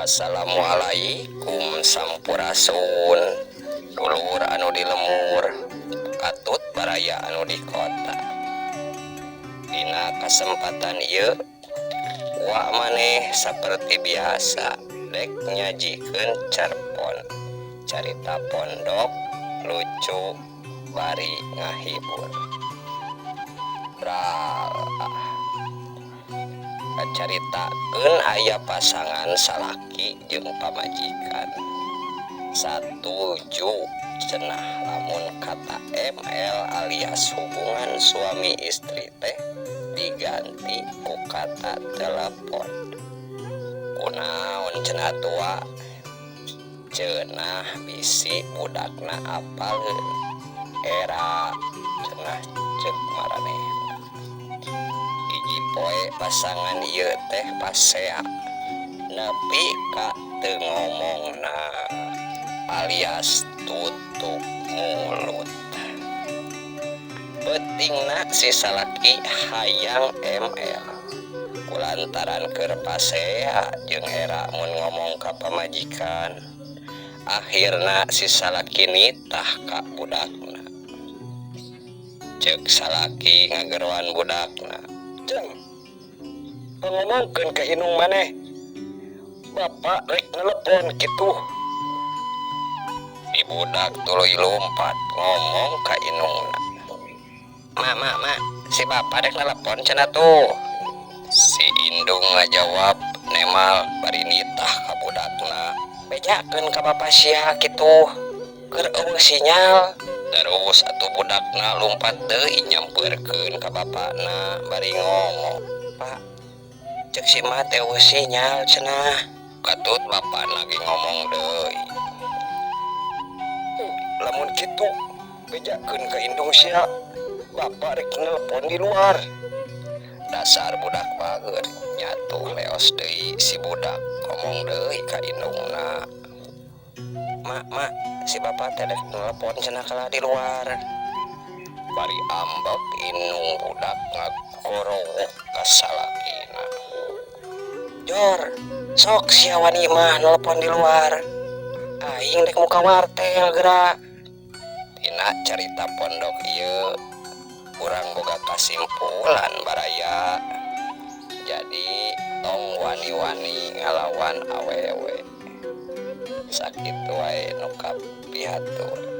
Assalamualaikum, sampurasun dulur anu di lembur katut baraya anu di kota. Dina kesempatan ieu wa maneh seperti biasa dek nyajikeun cerpon, carita pondok lucu bari ngahibur. Bral caritakeun aya pasangan salaki jeung pamajikan satuju cenah lamun kata ML alias hubungan suami istri teh diganti ku kata telepon. Kunaon cenah tua? Cenah bisi budakna apaleun era cenah cek maranehna. Hiji poe pasangan ieu teh pasea nepi ka teu ngomongna alias tutup mulut. Peutingna si salaki hayang ML kulantaran keur pasea jeung era mun ngomong ka pamajikan. Akhirna si salaki nitah ka budakna. Cek salaki ngageroan budakna, "Jeng, pangomongkeun ka indung maneh bapak rek nelepon." Kitu si budak tuluy lompat ngomong ka indungna, "Ma, ma, ma, si bapak rek nelepon cenah." Tuh si indung ngajawab nemal bari nitah ka budakna, "Bejakeun ka bapak sia kitu keur euweuh sinyal." Terus atuh budakna lumpat deui nyamperkeun ka bapakna bari ngomong, "Pak, cek si emak teh euweuh sinyal cenah." Katut bapak lagi ngomong deui, "Lamun kitu bejakeun ka indung sia bapak rek nelpon di luar." Dasar budak bager. Nyatuh leos deui si budak ngomong deui ka indungna, "Mak, mak, si bapak teh rek nelpon cenah kalah di luar." Bari ambek indung budak ngagorowok ka salakina, "Jor, sok sia wani mah nelpon di luar, aing dek muka wartel geura." Tina carita pondok ieu urang boga kasimpulan, baraya. Jadi tong wani-wani ngalawan awewe. Sakitu wae nu kapihatur.